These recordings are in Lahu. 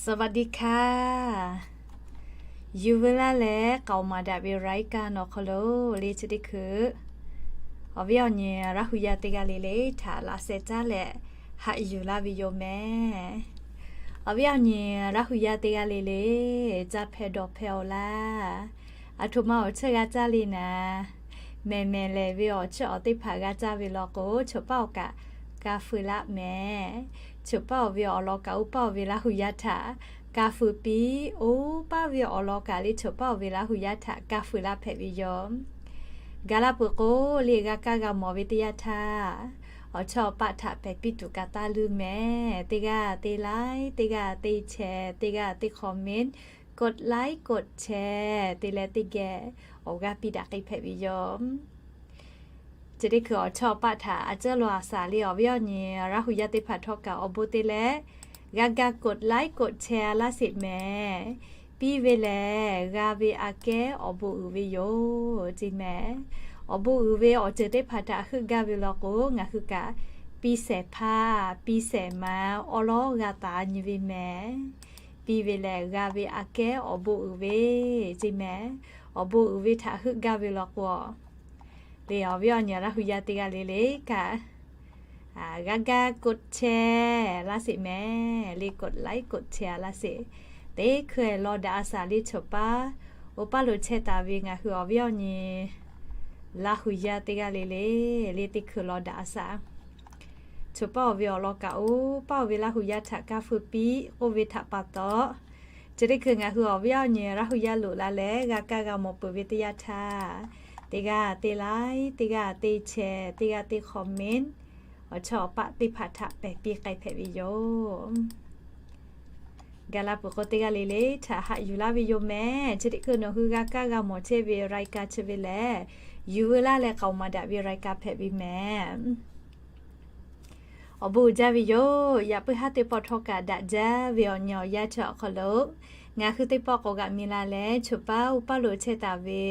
สวัสดีค่ะ Yuˬ veu laˇ leh k'aoˍ maˍ daꞈ ve รายการ awˬ hk'aw lo le chi teˇ hkui awˬ viˉ awˬ nyi Laˇ hu yaˇ teˇ g'aˇ le le htaꞈ laꞈ sheh caˉ leh haꞈ yuˬ laˇ ve yoˬ mehˍ. Awˬ viˉ awˬ nyi Laˇ hu yaˇ teˇ g'aˇ le le, caˇ hpehˇ dawˬ hpehˇ-oˬ laˇ. Aˬ htoꞈ ma awˬ cheuˇ g'a caˇ le naˍ, mehˬ mehˬ lehˬ ve awˬ cheuˇ awˬ teˇ hpaˍ g'a caˇ ve law k'o, choˬ paˉ awˬ kaꞈ ka feu laˇ mehˍ. Choˬ paˉ awˬ ve awˬ lawn kaꞈ oˇ paˉ awˬ ve Laˇ hu yaˇ htaꞈ ka feu piˇ, oˇ paˉ ve awˬ lawn kaꞈ le choˬ paˉ awˬ ve Laˇ hu yaˇ htaꞈ ka feu laˇ hpehꞈ ve yoˬ. Gaˬ la peuˬ k'o, le g'a kaˇ g'a mawˬ ve teˇ yanˇ htaˇ, awˬ chawˇ awˬ paˆ htaꞈ pehˬ piˇ tuˬ kaꞈ taˇ luˇ mehˍ. Teˇ g'aˇ teˇ like, teˇ g'aˇ teˇ share, teˇ g'aˇ teˇ comment, กดไลค์ กดแชร์ te leh teˇ geh awˬ g'aˇ piˇ daꞈ k'ai hpehꞈ ve yoˬ. Chi teˇ hkui awˬ chawˇ awˬ paˆ htaꞈ a cuˉ law a shaˍ le awˬ viˉ awˬ nyi Laˇ hu yaˇ teˇ hpaˍ htawˇ kaꞈ awˬ bon te leh g'a ga กดไลค์ กดแชร์ laˇ sheˍ mehˍ. Piˇ ve lehˬ g'a ve aꞈ kehˉ awˬ bon uiˍ ve yoˬ ce mehˍ. Awˬ bon uiˍ ve awˬ ceuˬ teˇ hpaˍ htaꞈ heuˆ gaˇ ve law k'o, ngaˬ hui kaꞈ piˇ shehˍ hpaˇ piˇ shehˍ ma awˉ lawˉ g'a taˍ nyi ve mehˍ. Piˇ ve lehˬ g'a ve aꞈ kehˉ awˬ bon uiˍ ve ce mehˍ. Awˬ bon uiˍ ve htaꞈ heuˆ gaˇ ve law k'o, le awˬ viˉ awˬ nyi Laˇ hu yaˇ teˇ g'aˇ le le kaꞈ g'a ga กดแชร์ laˇ sheˍ mehˍ. Le กดไลค์ กดแชร์ laˇ sheˍ. Teˇ hkui law daꞈ a shaˍ le choˬ paˉ oˇ paˉ lo chehˇ taˍ ve ngaˬ hui awˬ viˉ awˬ nyi Laˇ hu yaˇ teˇ g'aˇ le le, le teˇ hkui law daꞈ a shaˍ. Choˬ paˉ awˬ ve awˬ lawn kaꞈ oˇ paˉ awˬ ve Laˇ hu yaˇ htaꞈ ka feu piˇ k'oˆ ve htaꞈ pa taw, chi teˇ hkui ngaˬ hui awˬ viˉ awˬ nyi Laˇ hu yaˇ loꞈ la leh g'a kaˇ g'a mawˬ peuˬ ve teˇ yanˇ htaˇ, teˇ g'aˇ teˇ like, teˇ g'aˇ teˇ share, teˇ g'aˇ teˇ comment, awˬ chawˇ awˬ paˆ teˇ hpaˍ htaꞈ pehˬ piˇ k'ai hpehꞈ ve yoˬ. Gaˬ la peuˬ k'o, teˇ g'aˇ le le htaꞈ haꞈ yuˬ laˇ ve yoˬ mehˍ. Chi teˇ hkui nawˬ hui g'a kaˇ g'a mawˬ chehˇ ve รายการ chi ve lehˬ, Yuˬ veu laˇ leh k'aoˍ maˍ daꞈ ve รายการ hpehꞈ ve mehˍ. Awˬ bon uiˍ jaˇ ve yoˬ. Yaꞈ puiˉ haˉ teˇ pawˆ htawˇ kaꞈ daꞈ jaˇ ve awˬ nyi awˬ yanˇ chi awˬ hk'aw lo, ngaˬ hui teˇ pawˆ k'awꞈ g'aꞈ mi la leh choˬ paˉ oˇ paˉ lo chehˇ taˍ ve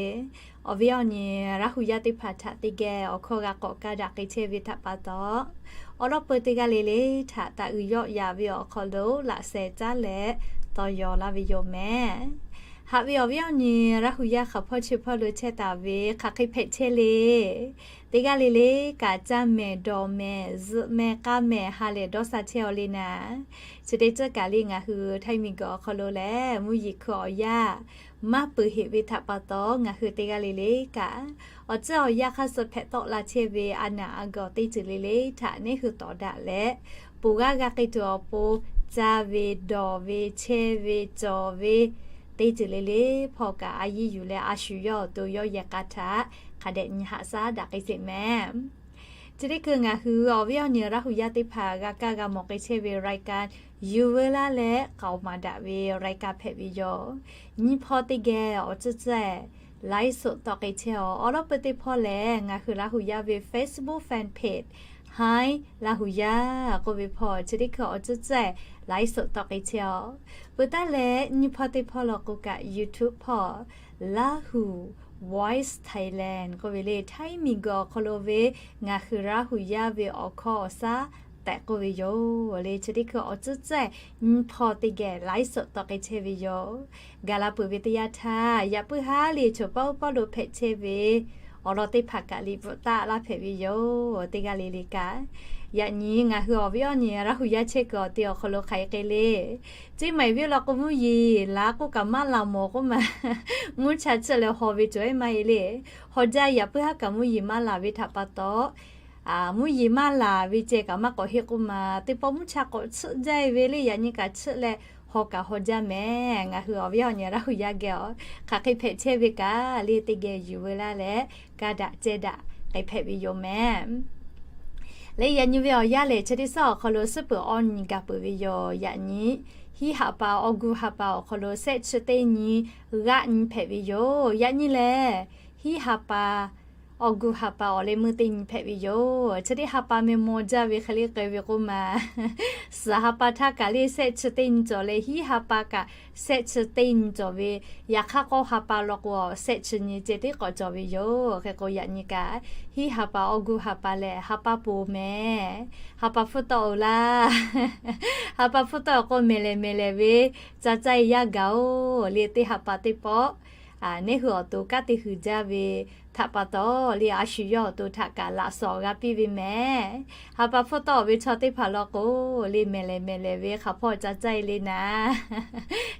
awˬ viˉ awˬ nyi Laˇ hu yaˇ teˇ hpaˍ htaꞈ teˇ geh awˬ hkawˇ g'a k'awꞈ ka daꞈ k'ai chehˇ ve htaꞈ pa taw, awˉ lawˉ peu teˇ g'aˇ le le htaꞈ taˍ uiˍ yawˆ yaꞈ ve awˬ hk'aw lo laꞈ sheh caˉ leh taw yaw laˇ ve yoˬ mehˍ. Haꞈ ve awˬ viˉ awˬ nyi Laˇ hu yaˇ hk'aˬ hpawˇ chi hpawˇ lo chehˇ taˍ ve hk'aˬ hk'e hpehꞈ chehˇ le. Teˇ g'aˇ le le kaꞈ caˇ mehˍ dawˬ mehˍ zuhꞈ mehˍ k'aˇ mehˍ ha lehˬ dawˇ sha chehˇ-aw le naˍ. Chi teˇ ceuˬ kaꞈ le ngaˬ hui Htaiˇ miˬguiˬ awˬ hk'aw lo lehˬ mvuhˇ yeˬ hkui awˬ yanˇ maˇ peuˬ heꞈ ve htaꞈ pa taw, ngaˬ hui teˇ g'aˇ le le kaꞈ awˬ tcuhˉ awˬ yanˇ hk'aˇ suh hpehꞈ tawˆ la chehˇ ve a naˍ a gawˬ teˇ ceuˬ le le htaꞈ neˇ hui tawˍ daꞈ leh, poˬ g'aˇ g'a k'ai tuˬ awˬ pon caˇ ve dawˬ ve chehˇ ve cawˬ ve teˇ ceuˬ le le hpawˇ kaꞈ a yiˇ yuˬ leh a shu yawˇ awˬ to yawˇ yehˬ k'a htaꞈ hk'a dehꞈ nyi haꞈ shaˉ daꞈ k'ai sheˍ mehˍ. Chi teˇ hkui ngaˬ hui awˬ viˉ awˬ nyi Laˇ hu yaˇ teˇ hpaˍ g'a kaˇ g'a mawˬ k'ai chehˇ ve รายการ Yuˬ veu laˇ leh k'aoˍ maˍ daꞈ ve รายการ hpehꞈ ve yoˬ. Nyiˇ hpawˇ teˇ geh awˬ tcuhˉ tcuhˉ laiˉ suhˍ tawˆ k'ai chehˇ-aw. Awˉ lawˉ peu teˇ hpawˇ lehˬ, ngaˬ hui Laˇ hu yaˇ ve Facebook fan page Htaiˇ Laˇ hu yaˇ k'oˆ ve hpawˇ chi teˇ hkui awˬ tcuhˉ tcuhˉ laiˉ suhˍ tawˆ k'ai chehˇ-aw. Peuˬ taˉ leh nyiˇ hpawˇ teˇ hpawˇ law k'o kaꞈ YouTube hpawˇ Laˇ hu Voice Thailand k'oˆ ve le Htaiˇ miˬguiˬ awˬ hk'aw lo ve ngaˬ hui Laˇ hu yaˇ ve awˬ hkawˇ awˬ shaˉ tehꞈ k'oˆ ve yoˬ le. Chi teˇ hkui awˬ tcuhˉ tcuhˉ nyiˇ hpawˇ teˇ geh laiˉ suhˍ tawˆ k'ai chehˇ ve yoˬ. Gaˬ la peuˬ ve teˇ yanˇ htaˇ, yaꞈ puiˉ haˉ le choˬ paˉ oˇ paˉ lo hpehꞈ chehˇ ve awˬ lawn teˇ hpaˍ kaꞈ liꞈ bvuhꞈ taˆ laˇ hpehꞈ ve yoˬ. Teˇ g'aˇ le le kaꞈ, yaꞈ nyi ngaˬ hui awˬ viˉ awˬ nyi Laˇ hu yaˇ chehˇ kuiˬ awˬ te awˬ hk'aw lo hk'aˬ hk'e le, ceˇ maˬ eˬ viˉ law k'o mvuhˇ yeˬ laˬ k'oˆ kaꞈ maˇ laˬ mawˬ k'oˆ ma, mvuhˇ cha chiˆ leh haw ve cawˬ ehˉ maˇ heˆ le. Haw jaˇ yaꞈ puiˉ haˉ kaꞈ mvuhˇ yeˬ maˇ laˬ ve htaꞈ pa taw, mvuhˇ yeˬ maˇ laˬ ve ceh kaꞈ maˇ k'awꞈ heˆ k'oˆ ma, teˇ pawˆ mvuhˇ cha k'awꞈ chiˆ jaˇ ve le. Yaꞈ nyi kaꞈ chiˆ leh haw kaꞈ haw jaˇ mehˍ. Ngaˬ hui awˬ viˉ awˬ nyi Laˇ hu yaˇ geh awˬ hk'aˬ hk'e hpehꞈ chehˇ ve kaꞈ le teˇ geh yuˬ veu laˇ leh ka daꞈ ceh daꞈ k'ai hpehꞈ ve yoˬ mehˍ. Le yaꞈ nyi ve awˬ yanˇ lehˬ, chi teˇ suhˉ awˬ hk'aw lo suhˉ peuˬ awˬ nyi gaˬ peuˬ ve yoˬ. Yaꞈ nyi hiˉ ha pa awˬ gu ha pa awˬ hk'aw lo shehˆ chi teˇ nyi g'aˆ nyi hpehꞈ ve yoˬ. Yaꞈ nyi lehˬ, hiˉ ha pa Awˇ gu ha pa awˬ leh meuˇ teˇ nyi hpehꞈ ve yoˬ. Chi teˇ ha pa meh maw jaˇ ve hk'e le k'ai ve k'oˆ ma, suhˍ ha pa htaˇ kaꞈ le shehˆ chi teˇ nyi cawˬ leh, hiˉ ha pa kaꞈ shehˆ chi teˇ nyi cawˬ ve, yaꞈ hk'aˇ k'awˇ ha pa law k'o, shehˆ chi nyi ceh tiˉ k'awꞈ cawˬ ve yoˬ. Hk'e k'o, yaꞈ nyi kaꞈ hiˉ ha pa, awˇ gu ha pa lehˬ ha pa poˬ mehˍ. Ha pa hpfuhˇ tawˆ-oˬ laˇ. Ha pa hpfuhˇ tawˆ-oˬ k'o, mehˍ lehˍ mehˍ lehˍ ve ca caˇ-e yaˇ gaˬ-oˬ le. Teˇ ha pa teˇ pawˆ neˇ hui awˬ to kanˉ te huiˍ jaˇ ve htaꞈ pa taw le, a shu yawˇ awˬ to htaꞈ kaꞈ laꞈ shawnˍ g'a piˇ ve mehˍ. Ha pa hpfuhˇ tawˆ-oˬ ve chaw teˇ hpaˍ law k'o, le mehˍ lehˍ mehˍ lehˍ ve hk'aˬ hpawˇ ca caˇ-e le naˍ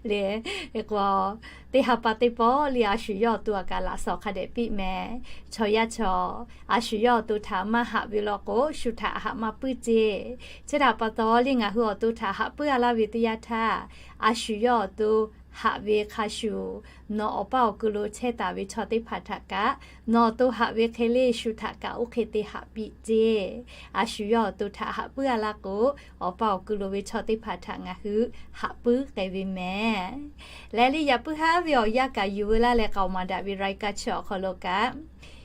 le. Hk'e k'o, teˇ ha pa teˇ pawˆ le a shu yawˇ awˬ to htaꞈ kaꞈ laꞈ shawnˍ hk'a dehꞈ piˇ mehˍ. Chaw yaˇ chaw a shu yawˇ awˬ to htaꞈ maˇ haꞈ ve law k'o, shu htaꞈ haꞈ maˇ puiˉ ceˇ. Chi htaꞈ pa taw le, ngaˬ hui awˬ to htaꞈ haꞈ puiˉ-a laˇ ve teˇ yanˇ htaˇ, a shu yawˇ awˬ to haꞈ ve hk'a shuˍ, nawˬ awˬ paˇ awˬ ku lo chehˇ taˍ ve chaw teˇ hpaˍ htaꞈ kaꞈ, nawˬ awˬ to haꞈ ve hk'e le shu htaꞈ kaꞈ oˇ hk'e te haꞈ piˇ ceˇ. A shu yawˇ awˬ to htaꞈ haꞈ puiˉ-a laˇ k'o, awˬ paˇ awˬ ku lo ve chaw teˇ hpaˍ htaꞈ ngaˬ hui haꞈ puiˉ k'ai ve mehˍ. Leh le yaꞈ puiˉ haˉ ve awˬ yanˇ kaꞈ yuˬ veu laˇ leh k'aoˍ maˍ daꞈ ve รายการ chi awˬ hk'aw lo kaꞈ,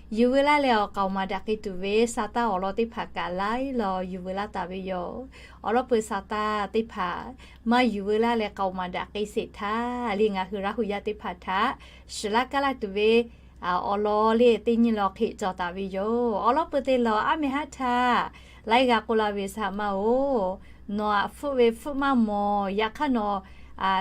yuˬ veu laˇ leh awˬ k'aoˍ maˍ daꞈ k'ai tuˬ ve sa taˇ awˬ lawn teˇ hpaˍ kaꞈ laiˉ law yuˬ veu laˇ taˍ ve yoˬ. Awˬ lawn peuˬ sa taˇ teˇ hpaˍ maˇ yuˬ veu laˇ leh k'aoˍ maˍ daꞈ k'ai sheˍ htaˇ le, ngaˬ hui Laˇ huˍ yaˇ teˇ hpaˍ htaꞈ shiˍ laˇ kaˇ laˇ tuˬ ve awˬ lawn le teˇ nyi law hk'e cawˬ taˍ ve yoˬ. Awˬ lawn peuˬ teˇ law aˉ meh haˉ htaˇ laiˉ g'aˇ k'oˆ laˇ ve, Saˍ ma-oˬ, nawˬ aꞈ hpfuhˆ ve hpfuhˆ maˇ mawˬ. Yaꞈ hk'aˇ nawˬ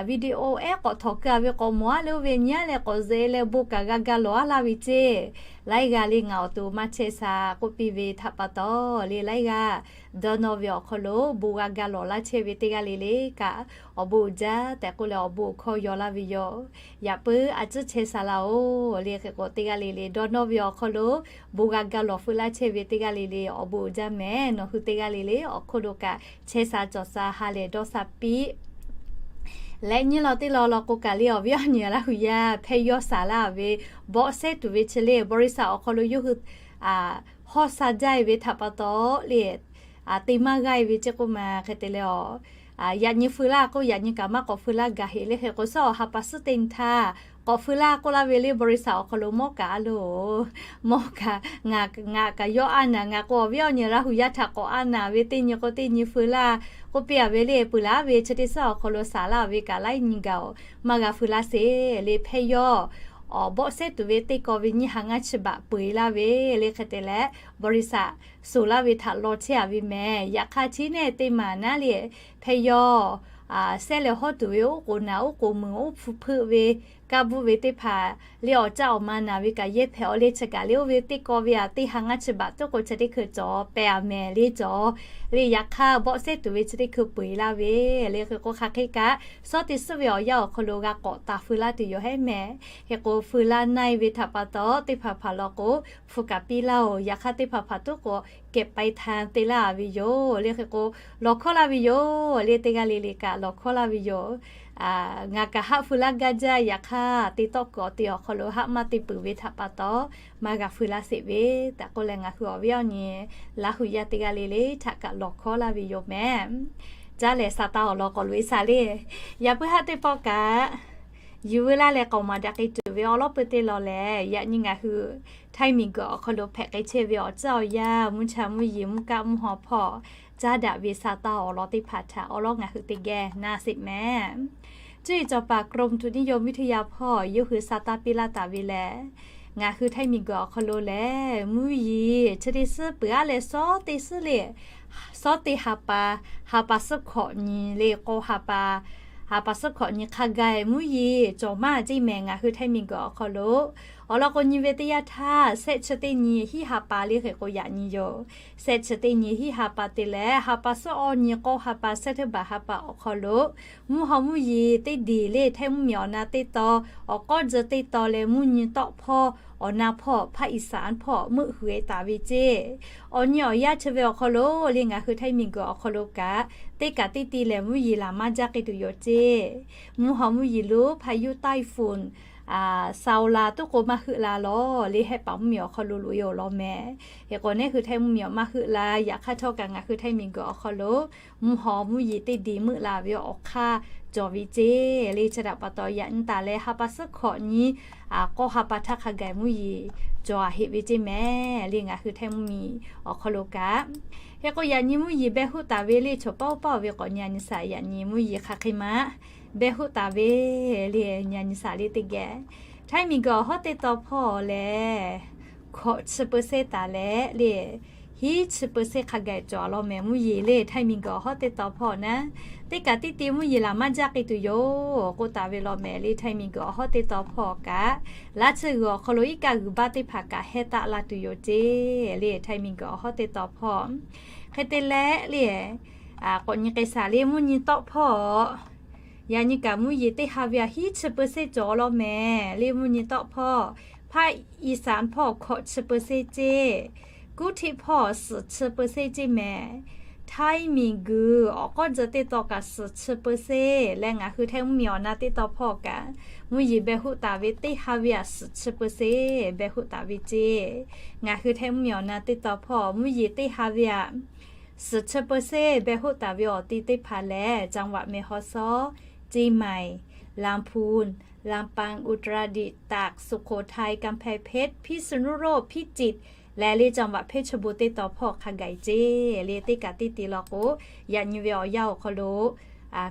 video ehˉ k'awꞈ htawnˍ keu-a ve k'awꞈ mawˬ-a le, oˇ ve nyi-a leh k'awꞈ ze leh bon kaꞈ g'a ga lawˬ-a laˇ ve ceˇ. Laiˉ g'aˇ le ngaˬ awˬ to maˇ chehˇ sha k'oˆ piˇ ve htaꞈ pa taw le, laiˉ g'aˇ dawˇ nawˇ ve awˬ hk'aw lo bon g'a ga lawˬ laˇ chehˇ ve teˇ g'aˇ le le kaꞈ, awˬ bon uiˍ jaˇ tehꞈ k'oˆ leh awˬ bon awˬ hkawˇ yaw laˇ ve yoˬ. Yaꞈ puiˉ a ciˉ chehˇ sha laˇ-oˬ le. Hk'e k'o, teˇ g'aˇ le le dawˇ nawˇ ve awˬ hk'aw lo bon g'a ga lawˬ feu laˇ chehˇ ve teˇ g'aˇ le le awˬ bon uiˍ jaˇ mehˍ. Nawˬ hui teˇ g'aˇ le le awˬ hk'oˆ lo kaꞈ chehˇ sha cawˬ sha ha lehˬ dawˇ sha piˇ. Leh nyi law teˇ law law k'o kaꞈ le, awˬ viˉ awˬ nyi Laˇ huˍ yaˇ hpehˇ yawˇ saˍ laˇ ve bawˆ sehˉ tuˬ ve chi le บริษัท awˬ hk'aw lo yawˇ hui hawˇ sha jaˇ-e ve htaꞈ pa taw le, te maˇ g'aˇ-e ve ceˇ k'oˆ ma hk'e te leh, yaꞈ nyi feu laˇ k'oˆ, yaꞈ nyi kaꞈ maˇ k'awꞈ feu laˇ gaˬ heꞈ le. Hk'e k'o, suhˉ awˬ ha pa suhˉ teˇ nyi htaˇ k'awꞈ feu laˇ k'oˆ laˇ ve le บริษัท awˬ hk'aw lo mawˇ kaꞈ a loˬ. Mawˇ kaꞈ, ngaˬ kaꞈ yawˇ a naˍ, ngaˬ k'o awˬ viˉ awˬ nyi Laˇ huˍ yaˇ htaꞈ k'awꞈ a naˍ ve teˇ nyi k'o teˇ nyi feu laˇ k'oˆ piˇ-a ve le. Peuˬ laˇ ve chi teˇ suhˉ awˬ hk'aw lo saˍ laˇ ve kaꞈ laiˉ nyi gaˬ-oˬ, maˇ g'a feu laˇ sheˍ le. Hpehˇ yawˇ awˬ bawˆ sehˉ tuˬ ve teˇ kaw ve nyiˇ ha ngaˇ chi baꞈ peu-eˬ laˇ ve le. Hk'e te leh บริษัท soˍ laˇ ve htaꞈ law chehˇ-a ve mehˍ. Yaꞈ hk'aˇ chi neˇ teˇ maˬ naˉ le, hpehˇ yawˇ sehˉ leh hawˉ tuˬ ve oˉ k'oˍ naˍ oˉ k'oˍ meuˍ oˉ hpu hpeuˆ ve kaˇ buˆ ve teˇ hpaˍ le awˬ caˆ awˬ ma naˍ ve kaꞈ yehˇ hpehꞈ-aw le. Chi kaꞈ le oˇ ve teˇ kaw ve-a teˇ ha ngaˇ chi baꞈ tuˉ k'o chi teˇ hkui cawˬ pehˍ-a mehˍ le cawˬ le. Yaꞈ hk'aˇ bawˆ sehˉ tuˬ ve chi teˇ hkui peu-eˬ laˇ ve le. Hk'e k'o, hk'aˬ hk'e kaꞈ suhˉ teˇ suhˉ ve awˬ yanˇ awˬ hk'aw lo g'a k'awꞈ taˍ feu laˇ tuˬ yoˬ hehˉ mehˍ. Hk'e k'o, feu laˇ na-e ve htaꞈ pa taw teˇ hpaˍ hpaˍ law k'o, hpu kaꞈ piˇ laˇ-oˬ. Yaꞈ hk'aˇ teˇ hpaˍ hpaˍ tuˉ k'o, kehˬ pai htan te laˇ ve yoˬ le. Hk'e k'o, lawˬ hkawˉ laˇ ve yoˬ le. Teˇ g'aˇ le le kaꞈ lawˬ hkawˉ laˇ ve yoˬ. Ngaˬ kaꞈ haˆ feu laˇ gaˇ jaˇ. Yaꞈ hk'aˇ te tawˆ kuiˬ awˬ te awˬ hk'aw lo haˆ maˇ te peuˬ ve htaꞈ pa taw, maˇ g'a feu laˇ sheˍ ve tehꞈ k'oˆ leh, ngaˬ hui awˬ viˉ awˬ nyi Laˇ huˍ yaˇ teˇ g'aˇ le le htaꞈ kaꞈ lawˬ hkawˉ laˇ ve yoˬ mehˍ. Caˉ lehˬ, sa taˇ awˬ lawn k'awꞈ loꞈ-e shaˍ le. Yaꞈ puiˉ haˉ teˇ pawˆ kaꞈ yuˬ veu laˇ leh k'aoˍ maˍ daꞈ k'ai tuˬ ve awˬ lawn peuˬ teˇ law lehˬ, yaꞈ nyi ngaˬ hui htaiˇ miˬ guiˬ awˬ hk'aw lo hpehꞈ k'ai chehˇ ve awˬ ciˉ awˬ yanˇ, mvuhˇ cha mvuhˇ yeˬ mvuhˇ kaˆ mvuhˇ haw hpawˇ caˉ daꞈ ve sa taˇ awˬ lawn teˇ hpaˍ htaꞈ awˬ lawn ngaˬ hui teˇ geh na sheˍ mehˍ. Cuˇ yiˍ cawˬ paˍ กรมอุตุนิยมวิทยา hpawˇ yawˇ hui sa taˇ piˇ laˇ taˍ ve lehˬ, ngaˬ hui htaiˇ miˬ guiˬ awˬ hk'aw lo lehˬ, mvuhˇ yeˬ chi teˇ suhˉ peuˬ-a leh, shawˉ teˇ suhˉ le, shawˉ teˇ ha pa, ha pa suhˉ hkawꞈ nyi le k'o, ha pa, ha pa suhˉ hkawꞈ nyi hk'a gaˬ-e mvuhˇ yeˬ cawˬ maˇ ceˇ mehˍ. Ngaˬ hui htaiˇ miˬ guiˬ awˬ hk'aw lo awˬ lawn k'o, nyi ve teˇ yanˇ htaˇ shehˆ chi teˇ nyi hiˉ ha pa le hk'e k'o yaꞈ nyi yoˬ. Shehˆ chi teˇ nyi hiˉ ha pa te leh, ha pa suhˉ awˇ nyi k'o, ha pa shehˆ teˇ baˬ ha pa awˬ hk'aw lo mvuhˇ haw mvuhˇ yeˬ teˇ deˬ le htaiˇ mvuhˇ miˬ awˬ na teˇ taw, awˬ k'awˉ jeu teˇ taw leh mvuhˇ nyi tawˆ hpawˇ awˬ na hpawˇ ภาคอีสาน hpawˇ meuˆ hui-e taˍ ve ceˇ. Awˬ nyi awˬ yanˇ chi ve awˬ hk'aw lo le, ngaˬ hui htaiˇ miˬ guiˬ awˬ hk'aw lo kaꞈ teˇ kaꞈ teˇ ti lehˬ mvuhˇ yeˬ laˬ maˇ jaˇ k'ai tuˬ yoˬ ceˇ. Mvuhˇ haw mvuhˇ yeˬ lo พายุไต้ฝุ่น Saola tuˉ k'o maˇ heuˆ la lawˬ le, hehˆ paˍ mvuhˇ miˬ awˬ hk'aw lo loꞈ-e awˬ lawn mehˍ. Hk'e k'o, neˉ hui htaiˇ mvuhˇ miˬ awˬ maˇ heuˆ la. Yaꞈ hk'aˇ htawˇ kaꞈ ngaˬ hui htaiˇ miˬ guiˬ awˬ hk'aw lo mvuhˇ haw mvuhˇ yeˬ teˇ deˬ meuˆ la ve awˬ hk'aˇ cawˬ ve ceˇ le. Chi htaꞈ pa taw yaꞈ nyi taˍ leh ha pa suhˉ hkawꞈ nyi k'o, ha pa htaˇ hk'a gaˬ mvuhˇ yeˬ cawˬ a heˆ ve ceˇ mehˍ le. Ngaˬ hui Htaiˇ mvuhˇmiˬ awˬ hk'aw lo kaꞈ, hk'e k'o yaꞈ nyi mvuhˇ yeˬ beh hoˆ taˍ ve le, chaw paˇ oˇ paˇ ve k'awꞈ nyi a nyi shaˍ, yaꞈ nyi mvuhˇ yeˬ hk'aˬ hk'e ma beh hoˆ taˍ ve le, nyi a nyi shaˍ le teˇ geh. Htaiˇ miˬguiˬ awˬ hawˉ teˇ taw hpawˇ lehˬ, hkawꞈ chi เปอร์เซ็นต์ taˍ leh le, hiˉ chi เปอร์เซ็นต์ hk'a gaˬ cawˬ law mehˍ mvuhˇ yeˬ le. Htaiˇ miˬguiˬ awˬ hawˉ teˇ taw hpawˇ naˉ, teˇ kaꞈ teˇ te mvuhˇ yeˬ laˬ maˇ jaˇ k'ai tuˬ yoˬ k'oˆ taˍ ve law mehˍ le. Htaiˇ miˬguiˬ awˬ hawˉ teˇ taw hpawˇ kaꞈ, laˇ tsuhˇ g'uiˬ awˬ hk'aw lo iˉ kaˆ g'uiˬ baˆ teˇ hpaˍ kaꞈ heh taˆ la tuˬ yoˬ ceˇ le. Htaiˇ miˬguiˬ awˬ hawˉ teˇ taw hpawˇ hk'e te leh le, k'awꞈ nyi k'ai shaˍ le, mvuhˇ nyi tawˆ hpawˇ yaꞈ nyi kaꞈ mvuhˇ yeˬ teˇ ha ve aꞈ hiˉ chi เปอร์เซ็นต์ cawˬ law mehˍ le. Mvuhˇ nyi tawˆ hpawˇ, hpaˆ iˍsaˍ hpawˇ hkawꞈ chi เปอร์เซ็นต์ ceˇ, kuˉ htiˆ hpawˇ suhˍ chi เปอร์เซ็นต์ ceˇ mehˍ. Htaiˇ miˬguiˬ awˬ k'awˉ tcuh teˇ taw kaꞈ suhˍ chi เปอร์เซ็นต์ leh ngaˬ hui Htaiˇ mvuhˇmiˬ awˬ na teˇ taw hpawˇ kaꞈ, mvuhˇ yeˬ beh hoˆ taˍ ve teˇ ha ve aꞈ suhˍ chi เปอร์เซ็นต์ beh hoˆ taˍ ve ceˇ. Ngaˬ hui Htaiˇ mvuhˇmiˬ awˬ na teˇ taw hpawˇ mvuhˇ yeˬ teˇ ha ve aꞈ suhˍ chi เปอร์เซ็นต์ beh hoˆ taˍ ve awˬ ti teˇ hpaˍ lehˬ, จังหวัดแม่ฮ่องสอน, เชียงใหม่, ลำพูน, ลำปาง, อุตรดิตถ์, ตาก, สุโขทัย, กำแพงเพชร, พิษณุโลก, พิจิตร leh le จังหวัดเพชรบูรณ์ teˇ taw hpawˇ hk'a gaˬ ceˇ le. Teˇ kaꞈ teˇ te law k'o, yaꞈ nyi ve awˬ yanˇ awˬ hk'aw lo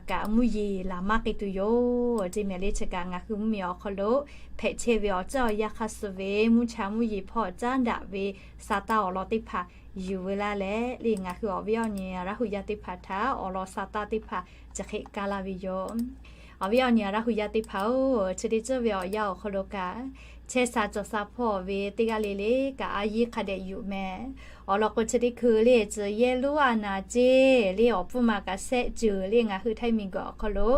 kaꞈ mvuhˇ yeˬ laˬ maˇ k'ai tuˬ yoˬ ceˇ mehˍ le. Chi kaꞈ ngaˬ hui mvuhˇmiˬ awˬ hk'aw lo hpehꞈ chehˇ ve awˬ ceuˬ awˬ yanˇ hk'a suh ve mvuhˇ cha mvuhˇ yeˬ hpawˇ caˉ daꞈ ve sa taˇ awˬ lawn teˇ hpaˍ yuˬ veu laˇ leh le, ngaˬ hui awˬ viˉ awˬ nyi Laˇ hu yaˇ teˇ hpaˍ htaꞈ awˬ lawn sa taˇ teˇ hpaˍ chi hk'e kaˇ laˇ ve yoˬ. Awˬ viˉ awˬ nyi Laˇ hu yaˇ teˇ hpaˍ-oˬ, chi teˇ ceuˬ ve awˬ yanˇ awˬ hk'aw lo kaꞈ, chehˇ sha cawˬ sha hpawˇ ve teˇ g'aˇ le le kaꞈ a yiˇ hk'a dehꞈ yuˬ mehˍ. Awˬ lawn k'o chi teˇ hkui le tcuh yehˇ lonˉ a naˍ ceˇ le, awˬ pfuhˇ ma kaꞈ shehˆ ceuˬ le, ngaˬ hui Htaiˇ miˬguiˬ awˬ hk'aw lo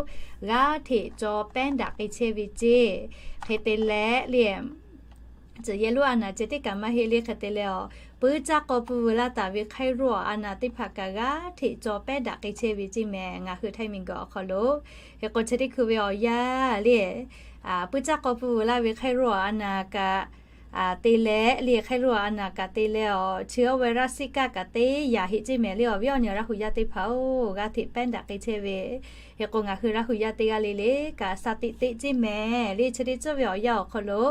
g'aˇ hteꞈ caw pehˉ daꞈ k'ai chehˇ ve ceˇ. Hk'e te leh le, tcuh yehˇ lonˉ a naˍ ceˇ teˇ kaꞈ maˇ heˆ le. Hk'e te leh awˬ, puiˉ caˇ k'aw pfuhˇ veu laˇ taˍ ve hk'aiˉ roˇ awˬ a naˍ teˇ hpaˍ kaꞈ g'aˇ hteꞈ caw pehˉ daꞈ k'ai chehˇ ve ceˇ mehˍ, ngaˬ hui Htaiˇ miˬguiˬ awˬ hk'aw lo. Hk'e k'o chi teˇ hkui ve awˬ yanˇ le, puiˉ caˇ k'aw pfuhˇ veu laˇ ve hk'aiˉ roˇ awˬ a naˍ kaꞈ te leh le, hk'aiˉ roˇ awˬ a naˍ kaꞈ te leh awˬ, chi awˇ ve raˇ siˉ kaˆ kaꞈ teˇ yaꞈ heˆ ceˇ mehˍ le. Awˬ viˉ awˬ nyi Laˇ hu yaˇ teˇ hpaˍ-oˬ, g'aˇ hteꞈ pehˉ daꞈ k'ai chehˇ ve. Hk'e k'o ngaˬ hui Laˇ hu yaˇ teˇ g'aˇ le le kaꞈ sa teꞈ teꞈ ceˇ mehˍ le. Chi teˇ ceuˬ ve awˬ yanˇ awˬ hk'aw lo,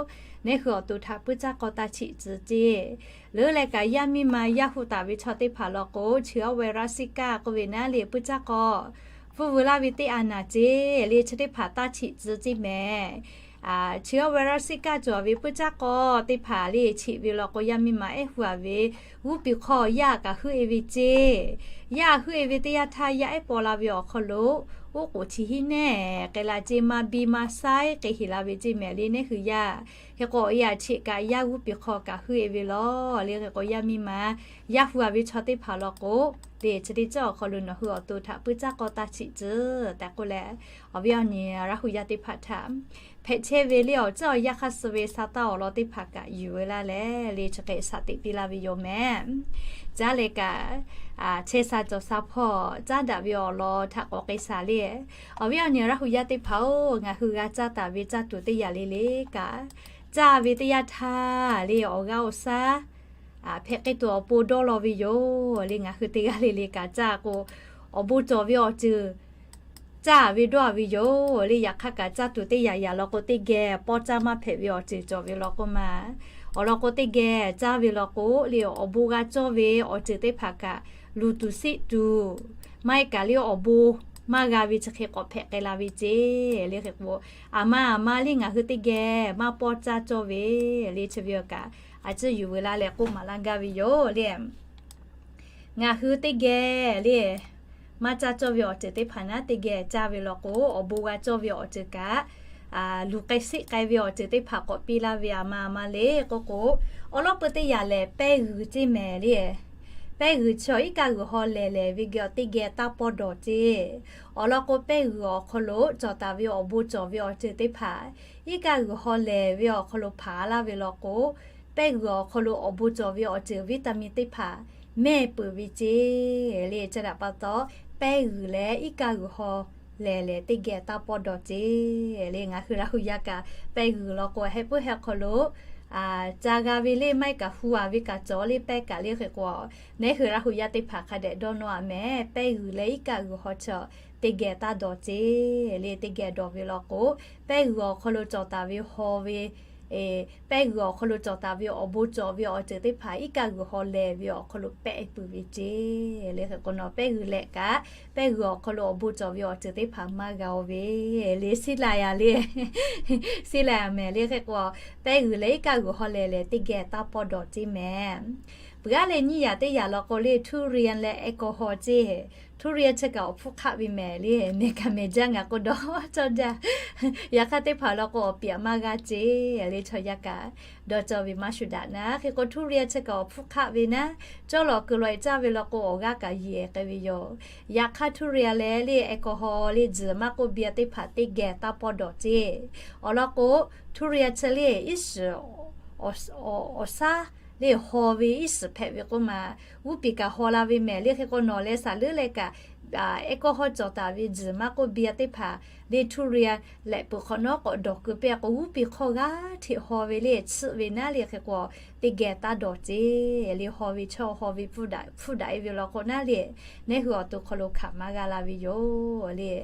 neˉ hui awˬ to htaꞈ puiˉ caˇ k'aw taˇ chiꞈ tcuh ceˇ. Leuˉ leh kaꞈ yaˇ miˇ ma yaˇ hu taˍ ve chaw teˇ hpaˍ law k'o, chi awˇ ve raˇ siˉ kaˆ k'oˆ ve naˉ le, puiˉ caˇ k'aw pfuhˇ veu laˇ ve teˇ a naˍ ceˇ le, chi teˇ hpaˍ taˇ chiꞈ tcuh ceˇ mehˍ. Chi awˇ ve raˇ siˉ kaˆ cawˬ ve puiˉ caˇ k'aw teˇ hpaˍ le, cheꞈ ve law k'o yaˇ miˇ ma ehˉ hu a ve g'uˇ piˬ hk'aw yaˇ kaꞈ heuˆ e ve ceˇ. Yaˇ heuˆ e ve teˇ yanˇ htaˇ yaˇ ehˉ paw la ve awˬ hk'aw lo, oˉ k'oˍ chi hiˉ nehˉ k'ai la ceˇ, maˇ biˇ maˇ saiˉ k'ai heˍ la ve ceˇ mehˍ le, neˉ hui yaˇ. Hk'e k'o awˬ e aꞈ cheꞈ kaꞈ yaˇ g'uˇ piˬ hk'aw kaꞈ heuˆ e ve law le. Hk'e k'o yaˇ miˇ ma yaˇ hu a ve chaw teˇ hpaˍ law k'o, le chi teˇ ceuˬ awˬ hk'aw lo nawˬ hui awˬ to htaꞈ puiˉ caˇ k'aw taˇ chiꞈ tcuh tehꞈ k'oˆ leh, awˬ viˉ awˬ nyi Laˇ hu yaˇ teˇ hpaˍ htaꞈ hpehꞈ chehˇ ve le awˬ ceuˬ awˬ yanˇ hk'a suh ve sa taˇ awˬ lawn teˇ hpaˍ kaꞈ yuˬ veu laˇ leh, le chi hk'e shaˍ teꞈ piˇ laˇ ve yoˬ mehˍ. Caˇ leh kaꞈ chehˇ sha cawˬ sha hpawˇ caˉ daꞈ ve awˬ lawn htaꞈ k'awꞈ k'ai shaˍ le. Awˬ viˉ awˬ nyi Laˇ hu yaˇ teˇ hpaˍ-oˬ, ngaˬ hui g'a caˇ taˍ ve caˇ tuˬ teˇ yanˇ le le kaꞈ, caˇ ve teˇ yanˇ htaˇ le awˬ g'aˇ awˬ shaˉ hpehꞈ k'ai tuˬ awˬ pon dawˇ law ve yoˬ le. Ngaˬ hui teˇ g'aˇ le le kaꞈ caˇ k'o, awˬ bon cawˬ ve awˬ ceuˬ caˇ ve dawˇ ve yoˬ le. Yaꞈ hk'aˇ kaꞈ caˇ tuˬ teˇ yanˇ yanˇ law k'o teˇ geh pawˇ caˇ maˇ hpehꞈ ve awˬ ceuˬ cawˬ ve law k'oˆ ma. Awˬ lawn k'o teˇ geh caˇ ve law k'o le awˬ bon g'a cawˇ ve awˬ ceuˬ teˇ hpaˍ kaꞈ luˬ tuˬ sheˆ tuˬ, maˇ heˆ kaꞈ le awˬ bon maˇ g'a ve chi hk'e k'awꞈ hpehꞈ k'ai la ve ceˇ le. Hk'e k'o, aˬ ma aˬ ma le ngaˬ hui teˇ geh maˇ pawˇ caˇ cawˇ ve le chi ve awˬ kaꞈ a ciˉ yuˬ veu laˇ leh k'oˆ maˍ laˇ gaˇ ve yoˬ le. Ngaˬ hui teˇ geh le maˇ caˇ cawˇ ve awˬ ceuˬ teˇ hpaˍ naˉ teˇ geh caˇ ve law k'o, awˬ bon g'a cawˇ ve awˬ ceuˬ kaꞈ, luˬ k'ai sheˆ k'ai ve awˬ ceuˬ teˇ hpaˍ k'awꞈ piˇ laˇ ve aˬ ma aˬ ma le k'oˆ k'o, awˬ lawˉ peu teˇ yanˇ lehˬ pehˇ g'uiˬ ceˇ mehˍ le. Pehˇ g'uiˬ chi awˬ iˉ kaˆ g'uiˬ haw lehˬ lehˬ ve geh awˬ teˇ geh taˇ pawˇ dawˬ ceˇ. Awˬ lawn k'o pehˇ g'uiˬ awˬ hk'aw lo cawˬ taˍ ve awˬ bon cawˬ ve awˬ ceuˬ teˇ hpaˍ iˉ kaˆ g'uiˬ haw lehˬ ve awˬ hk'aw lo hpanˍ laˇ ve law k'o, pehˇ g'uiˬ awˬ hk'aw lo awˬ bon cawˬ ve awˬ ceuˬ vitamin teˇ hpaˍ mehˇ peuˬ ve ceˇ le. Chi htaꞈ pa taw, pehˇ g'uiˬ leh iˉ kaˆ g'uiˬ haw lehˬ lehˬ teˇ geh taˇ pawˇ dawˬ ceˇ le. Ngaˬ hui Laˇ hu yaˇ kaꞈ pehˇ g'uiˬ law k'o heh puiˉ heh hk'aw lo ca g'a ve le maˇ heˆ kaꞈ hu a ve kaꞈ cawˬ le pehˇ kaꞈ le. Hk'e k'o, neˉ hui Laˇ hu yaˇ teˇ hpaˍ hk'a dehꞈ dawˇ nawˇ a mehˍ. Pehˇ g'uiˬ leh iˉ kaˆ g'uiˬ haw chi teˇ geh taˇ dawˬ ceˇ le. Teˇ geh dawˬ ve law k'o, pehˇ g'uiˬ awˬ hk'aw lo cawˬ taˍ ve haw ve pehˇ g'uiˬ awˬ hk'aw lo cawˬ taˍ ve awˬ bon cawˬ ve awˬ ceuˬ teˇ hpaˍ iˉ kaˆ g'uiˬ haw lehˬ ve awˬ hk'aw lo pehˆ puiˬ ve ceˇ le. Hk'e k'o nawˬ pehˇ g'uiˬ leh kaꞈ, pehˇ g'uiˬ awˬ hk'aw lo awˬ bon cawˬ ve awˬ ceuˬ teˇ hpaˍ maˇ g'a oˇ ve le. Siˉ la yaꞈ le, siˉ la yaꞈ mehˍ le. Hk'e k'o pehˇ g'uiˬ leh iˉ kaˆ g'uiˬ haw lehˬ lehˬ teˇ geh taˇ pawˇ dawˬ ceˇ mehˍ. Peuˬ aˉ leh nyiˇ yaꞈ teˇ yaꞈ law k'o le, durian leh alcohol ceˇ. Durian chi kaꞈ awˬ hpfuhˇ hk'aˆ ve mehˍ le. Mehˬ kaꞈ mehˬ jaˇ ngaˬ k'o dawˇ cawˇ jaˇ. Yaꞈ hk'aˇ teˇ hpaˍ law k'o awˬ piˍ maˇ g'a ceˇ le. Chaw yaˇ kaꞈ dawˇ cawˇ ve maˇ shuˍ daꞈ naˉ. Hk'e k'o durian chi kaꞈ awˬ hpfuhˇ hk'aˆ ve naˉ, cawˇ lawꞈ kuiˬ lawꞈ e caˇ ve law k'o awˬ g'aˇ kaꞈ yeˬ k'ai ve yoˬ. Yaꞈ hk'aˇ durian leh le alcohol le tzuhˬ maˇ k'oˆ beer teˇ hpaˍ teˇ geh taˇ pawˇ dawˬ ceˇ. Awˬ lawn k'o durian chi le iˉ shiˍ awˬ shaˉ le haw ve iˉ shiˍ hpehꞈ ve k'oˆ ma, g'uˇ piˍ kaꞈ haw la ve mehˍ le. Hk'e k'o nawˬ leh saˍ leuˉ leh kaꞈ alcohol cawˬ taˍ ve tzuhˬ maˇ k'oˆ beer teˇ hpaˍ le durian lehꞈ peuˬ hk'awꞈ nawˉ k'awꞈ dawˬ keu piˇ k'o g'uˇ piˍ hk'aw g'aˇ hteꞈ haw ve le tsuhˆ ve naˉ le. Hk'e k'o teˇ geh taˇ dawˬ ceˇ le. Haw ve chaw haw ve hpfuhˇ daꞈ e ve law k'o naˉ le, neˉ hui awˬ to hk'aw lo hkanˍ maˇ g'a la ve yoˬ le.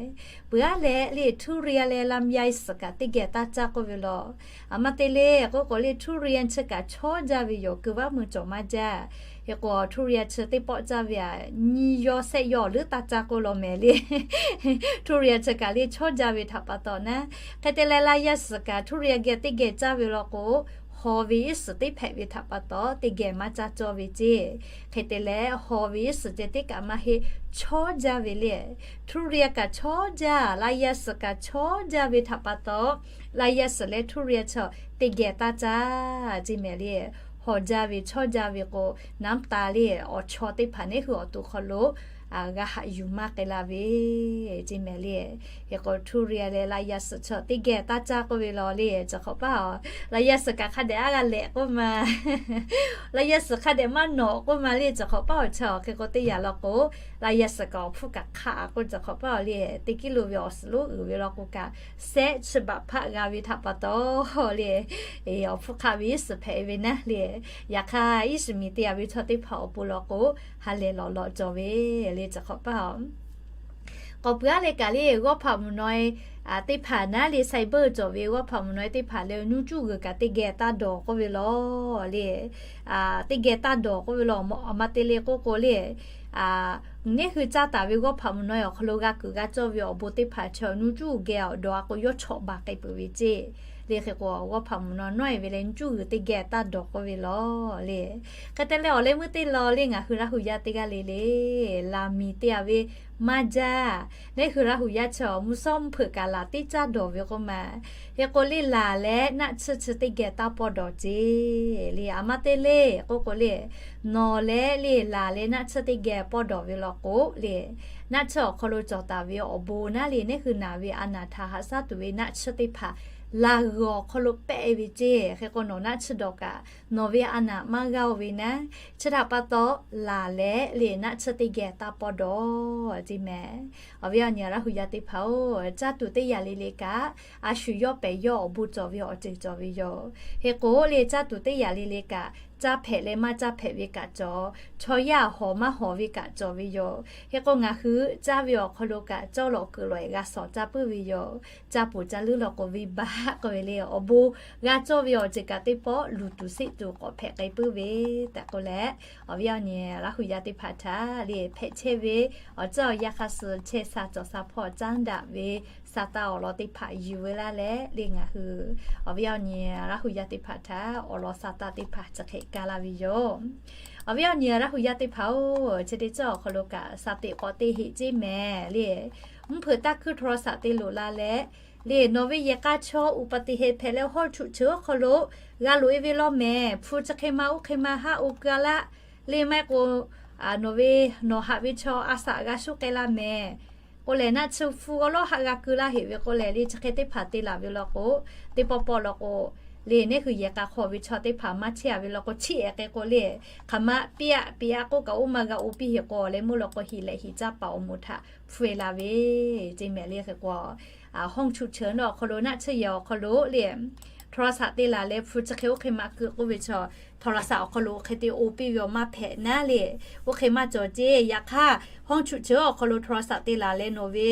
Peuˬ aˉ leh le durian leh ลำไย suhˍ kaꞈ teˇ geh taˇ caˇ k'oˆ ve law. Aˬ ma te le k'oˆ k'o le durian chi kaꞈ chawˇ jaˇ ve yoˬ. Keu vaˇ mui cawˬ maˇ jaˇ. Hk'e k'o durian chi teˇ pawˆ caˇ ve aꞈ nyiˇ yawˇ shehˆ yawˇ leuˉ taˇ caˇ k'oˆ law mehˍ le. Durian chi kaꞈ le chawˇ jaˇ ve htaꞈ pa taw naˉ, hk'e te leh ลำไย suhˍ kaꞈ durian geh teˇ geh caˇ ve law k'o, haw ve iˉ shiˍ teˇ hpehꞈ ve htaꞈ pa taw teˇ geh maˇ caˇ cawˇ ve ceˇ. Hk'e te leh haw ve iˉ shiˍ ceh teˇ kaꞈ maˇ heˆ, chawˇ jaˇ ve le. Durian kaꞈ chawˇ jaˇ, ลำไย suhˍ kaꞈ chawˇ jaˇ ve htaꞈ pa taw, ลำไย suhˍ leh durian chi teˇ geh taˇ caˇ ceˇ mehˍ le. Haw jaˇ ve chawˇ jaˇ ve k'o, น้ำตา le awˬ chaw teˇ hpaˍ neˉ hui awˬ to hk'aw lo g'a haꞈ yuˬ maˇ k'ai la ve ceˇ mehˍ le. Hk'e k'o durian leh ลำไย suhˍ chi teˇ geh taˇ caˇ k'oˆ ve law le. Chi hk'awꞈ paˇ ลำไย suhˍ kaꞈ hk'a dehꞈ aˉ g'a lehꞈ k'oˆ ma, ลำไย suhˍ hk'a dehꞈ maˇ nawꞈ k'oˆ ma le. Chi hk'awꞈ paˇ awˬ chi awˬ hk'e k'o teˇ yaꞈ law k'o ลำไย suhˍ kaꞈ awˬ hpfuhˇ kaꞈ hk'aˆ k'oˆ. Chi hk'awꞈ paˇ le teˇ kiˉ lo ve awˬ suhˍ lonˉ uiˍ ve law k'o kaꞈ, shehˆ chi baꞈ hpaˆ g'a ve htaꞈ pa taw le, awˬ hpfuhˇ hk'aˆ ve iˉ shiˍ hpehꞈ ve naˉ le. Yaꞈ hk'aˇ iˉ shiˍ miˬ te yaꞈ ve chaw teˇ hpaˍ awˬ pon law k'o, ha lehˬ lawꞈ lawꞈ cawˬ ve le. Chi hk'awꞈ paˇ k'awꞈ peuˬ aˉ leh kaꞈ le g'awˇ hpaꞈ mvuhˬ naw e teˇ hpaˍ naˉ le, cyber cawˬ ve g'awˇ hpaꞈ mvuhˬ naw e teˇ hpaˍ leh nuˇ cuˇ g'uiˬ kaꞈ teˇ geh taˇ dawˬ k'oˆ ve law le. Teˇ geh taˇ dawˬ k'oˆ ve law. Aˬ ma te le k'oˆ k'o le, neˉ hui caˇ taˍ ve g'awˇ hpaꞈ mvuhˬ naw e awˬ hk'aw lo g'a kuiˬ g'a cawˇ ve awˬ bon teˇ hpaˍ chi nuˇ cuˇ geh awˬ dawˬ a k'o yawˇ chawꞈ baˬ k'ai peuˬ ve ceˇ le. Hk'e k'o g'awˇ hpaꞈ mvuhˬ naw nawˉ e ve leh nuˇ cuˇ g'uiˬ teˇ geh taˇ dawˬ k'oˆ ve law le. Hk'e te leh awˬ leh meuˇ teˇ law le ngaˬ hui Laˇ hu yaˇ teˇ g'aˇ le le, laˬ miˬ te a ve maˇ jaˇ. Neˉ hui Laˇ hu yaˇ chi awˬ mvuhˇ shawˉ mvuhˇ hpeuꞈ kaꞈ laˬ teˇ caˇ dawˬ ve k'oˆ ma. Hk'e k'o le laˬ leh naˆ tsuhˇ chi teˇ geh taˇ pawˇ dawˬ ceˇ le. Aˬ ma te le k'oˆ k'o le, nawˬ leh le laˬ leh naˆ tsuhˇ teˇ geh pawˇ dawˬ ve law k'o le, naˆ tsuhˇ awˬ hk'aw lo cawˬ taˍ ve awˬ bon naˉ le neˉ hui naˬ ve a naˬ htaꞈ haꞈ shaˉ tuˬ ve naˆ tsuhˇ teˇ hpaˍ laˬ g'uiˬ awˬ hk'aw lo pehˆ ve ceˇ. Hk'e k'o nawˬ naˆ tsuhˇ dawˬ kaꞈ nawˬ ve a naˬ maˇ g'aˇ oˇ ve naˉ, chi htaꞈ pa taw laˬ leh le naˆ tsuhˇ teˇ geh taˇ pawˇ dawˬ ceˇ mehˍ. Awˬ viˉ awˬ nyi Laˇ hu yaˇ teˇ hpaˍ-oˬ, caˇ tuˬ teˇ yaꞈ le le kaꞈ a shu yawˇ pehˍ yawˇ awˬ bon cawˬ ve awˬ ceuˬ cawˬ ve yoˬ. Hk'e k'o le caˇ tuˬ teˇ yaꞈ le le kaꞈ caˇ hpehꞈ leh maˇ caˇ hpehꞈ ve kaꞈ cawˬ, chaw yaˇ hawˍ maˇ hawˍ ve kaꞈ cawˬ ve yoˬ. Hk'e k'o ngaˬ hui caˇ ve awˬ hk'aw lo kaꞈ cawˇ lawꞈ kuiˬ lawꞈ e g'a shawˍ caˇ puiˉ ve yoˬ. Caˇ poˬ caˇ leuˉ law k'o venˇ baˆ k'oˆ ve le awˬ bon g'a cawˇ ve awˬ ceuˬ kaꞈ teˇ pawˆ luˬ tuˬ seˆ tuˬ k'awꞈ hpehꞈ k'ai puiˉ ve tehꞈ k'oˆ leh, awˬ viˉ awˬ nyi Laˇ hu yaˇ teˇ hpaˍ htaꞈ le hpehꞈ chehˇ ve awˬ ceuˬ awˬ yanˇ hk'a suh chehˇ sha cawˬ sha hpawˇ caˉ daꞈ ve sa taˇ awˬ lawn teˇ hpaˍ yuˬ ve laˇ leh le ngaˬ hui awˬ viˉ awˬ nyi Laˇ hu yaˇ teˇ hpaˍ htaꞈ awˬ lawn sa taˇ teˇ hpaˍ chi hk'e kaˇ laˇ ve yoˬ. Awˬ viˉ awˬ nyi Laˇ hu yaˇ teˇ hpaˍ-oˬ, chi teˇ cawˇ awˬ hk'aw lo kaꞈ sa teꞈ k'awꞈ te heꞈ ceˇ mehˍ le. Mvuhˇ hpeuꞈ taˇ hkuiˇ โทรศัพท์ te loꞈ la leh le nawˬ ve yehˬ k'a chaw อุบัติเหตุ hpehꞈ leh hawˇ chuˆ cheuˬ awˬ hk'aw lo g'a loꞈ e ve law mehˍ. Hpu chi hk'e ma oˇ hk'e ma haˆ o ka laˆ le maˇ heˆ k'o nawˬ ve nawˬ haꞈ ve chaw a shaꞈ g'a shuˉ k'ai la mehˍ. K'oˆ lehˬ naˆ tsuhˇ hpu awˉ lawˉ haˆ g'a keu laˇ heꞈ ve k'oˆ lehˬ le chi hk'e teˇ hpaˍ te laˬ ve law k'o, teˇ pawˆ pawˆ law k'o le neˉ hui yehˬ k'a hk'aw ve chaw teˇ hpaˍ maˇ chehˇ a ve law k'o chiˇ ehˍ k'ai k'o le, hk'aˬ ma piˇ aˆ piˇ aˆ k'oˆ kaꞈ oˇ ma g'a o piˇ heꞈ k'o leh meuˇ law k'o hiˍ lehꞈ hiˍ caˇ paˍ awˬ moˍ htaꞈ hpu e la ve ceˇ mehˍ le. Hk'e k'o hawˇ chuˆ cheuˬ nawˬ awˬ hk'aw lo naˆ tsuhˇ yehˬ awˬ hk'aw lo le โทรศัพท์ te laˬ leh hpu chi hk'e oˇ hk'e maˇ keu k'oˆ ve chaw, โทรศัพท์ awˬ hk'aw lo hk'e te oˇ piˇ ve awˬ maˇ hpehꞈ naˉ le. Oˇ hk'e maˇ cawˬ ceˇ. Yaꞈ hk'aˇ ห้องฉุกเฉิน awˬ hk'aw lo โทรศัพท์ te laˬ leh nawˬ ve